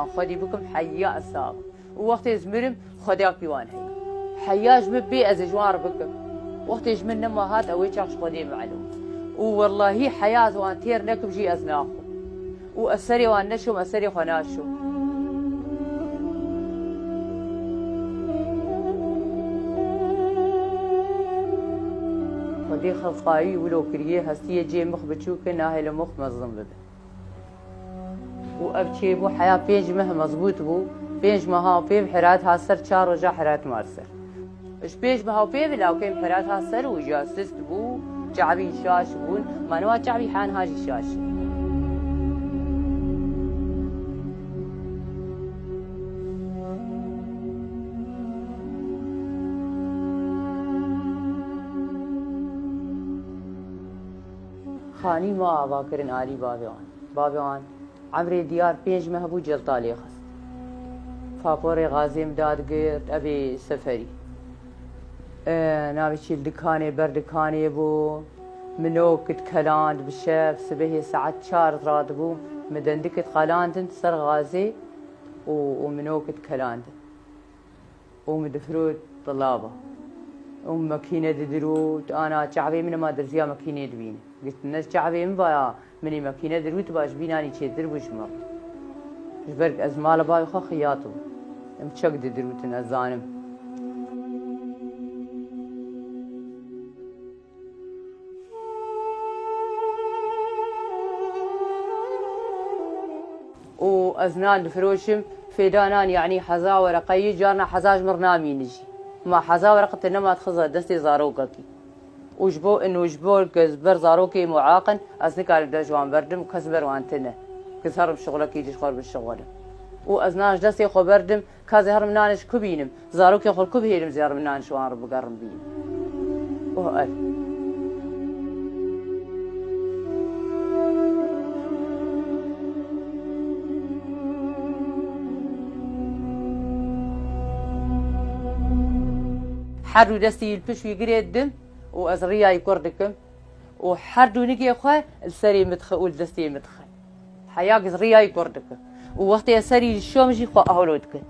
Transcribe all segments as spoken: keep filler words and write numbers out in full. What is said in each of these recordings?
Xwedî bikim heya hesab. Û wextê ez mirim, Xwediyakî wan heye. Heya ji min bê ez ê ji wan re bikim. Wextê ji min nema hat, ew ê çax ji Xwedê melûm. Û wellahî heya ez wan têr nekim jî ez naxwim. Û ez serê wan neşom, ez serê xwe naşom. Xwedê xelqayî wilo kiriye, hestiyê cê mix biçûk e, nahêle mix mezin bibe. Û ev çêbû heya pênc meh mezbût bû. Pênc meha pê bi herat hat ser, çar roja herat mar ser. Ji pênc meha pê bi lawkên herat hat ser û ja sist bû, çavî şaş bûn. Manwa çavî hanha jî şaş e. Xanî ma ava kirin alî bavê wan. Bavê wan emrê diyar pênc meh bû, celta lê xist. Faporê gazê min dadigirt, evê seferî. E, navê çî li dikanê, ber dikanê bû. Min ok dikeland bi şev, sibehê saet çar radibû. Min dendik dikelandin ser gazê û, û min ok dikelandin. Û min difirot dilaba. Û min makîne didirût, ana çavê min ema derziya makînê dibîne. Got, ne çavê min vaya, min ê makîne dirût ba, ji bînanî çêtir bû ji min. Ji ber ez mala bavê xwe xiyatim. Em çek didirûtin, ez zanim. û ez nan difiroşim, fêda nan, yanî heza wereqeyî, carna heza ji min re namîne jî. Ma heza wereqe te nema dixiza destê zarokekî. Û ji bo in û ji bo ke ez ber zarokê muaq in, ez nikarim dest ji wan berdim û kes ber wan tine. Ke ez herim şixulekî dî ji xwe re bişixulim. Û ez nan ji destê xwe berdim, Ka zehrim nan ji ku bînim? Zarokê xwe li ku bihêlim zehrim nan ji wan re bigerim bînim? Oh, ev. Her du destî li pişt wî girê didim û ez riyayî kur dikim û her du nigê xwe li serê min dixe û li destê min dixe. Heya giz riyayî kur dike. Û wextê ez serî li şom jî xwe ahlo dike.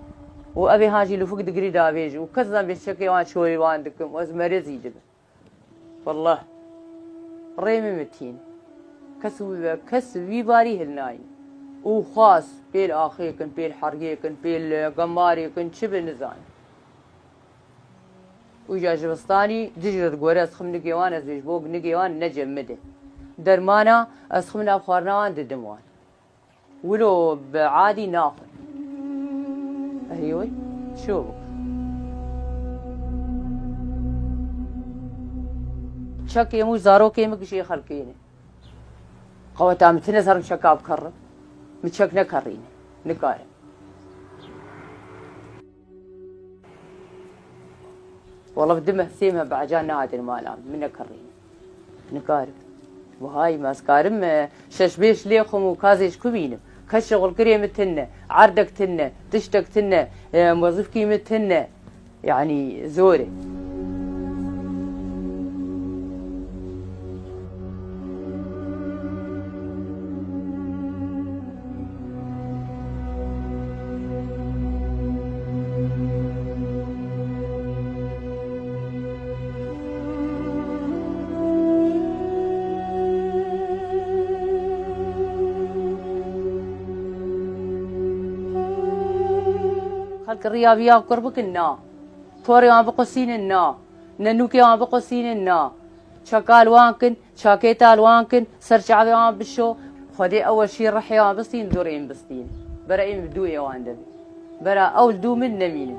Û ev ê han jî lufik digirî davêj û kes zan bê çekê wan çorê wan dikim û ez merezî dibim. Wallah. Rê min mitîn. Kes wî ve, kes wî barî hilnayî. Û xwaz pêl axê kin, pêl hergê kin, pêl gemarê kin, çi bi nizanim. Û ja jivistanî dijre digore ez xim nigê wan, ez ji bo nigê wan ne cem min de. Dermana ez xim nav xwarina wan didim wan. Wilo bi adî naxwin. Ehî wê çi bik. Çekê min û zarokê min gişê xelkê ne. Qeweta min tine zerim çeka bikerim. Min çek nekerîne. Nikarim. Wala bi du meh, sê meh bi eca nehatin mala min, min nekerîne. Nikarim. Buhay me, ez karim, e, şeş beş lê xwim û kazê ji ku bînim? Kes şixulkirê min tine, erdek tine, tiştek tine, e, muwezifkî min tine. Yanî zor e. Xelk riya viya kur bikin, na. Porê wan biqusînin, na. Nenûkê wan biqusînin, na. Çeka li wan kin, çakêta li wan kin, ser çavê wan bişo. Xwedê ew weşî rihê wan bistîn, dûrê min bistîn. Bera ê min bi dûyê wan de bî. Bera ew li dû min nemînin.